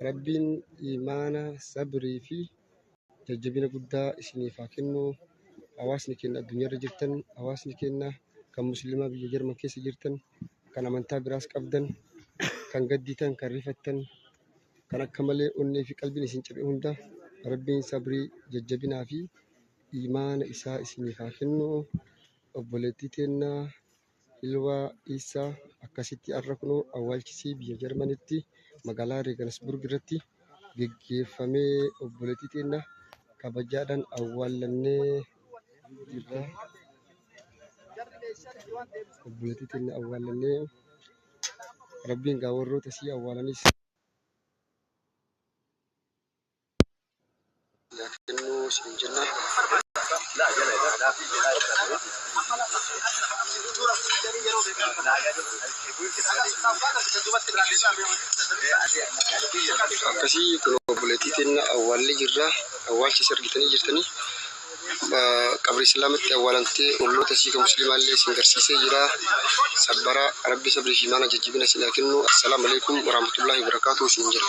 Rabbiin imaana, sabrii fi jajjabina guddaa isiniif haa kennu. Hawaasni keenya addunyaarra jirtan, hawaasni keenya kan musliimaa biyya Jarman keessa jirtan, kan amantaa biraas qabdan, kan gadditan, kan rifattan, kan akka malee onnee fi qalbiin isin cabe hunda Rabbiin sabrii, jajjabinaa fi imaana isaa isiniif haa kennu. Obboleettii teenya Hilwaa Iisaa akkasitti har'a kunoo awwaalchisii biyya Jarmanitti magaalaa Reegansburg irratti geggeeffamee obboleettii teenya kabajaadhaan awwaallannee jirra. Obboleettii teenya awwaallannee Rabbiin gaa warroota sii awwaalanis yaa kennuu isin jenna. Akkasii kun obboleettii teenya awwaallee jirra. Awwaalcha isii argitanii jirtanii. Qabri islaamatti awwaalamtee olloota isii kan musliimaallee isin garsiisee jira. Sabbara Rabbi sabrii fi imaana jajjabina isin haa kennu. Assalaamu alaikum warahmatullahi wabarakatuh isin jedha.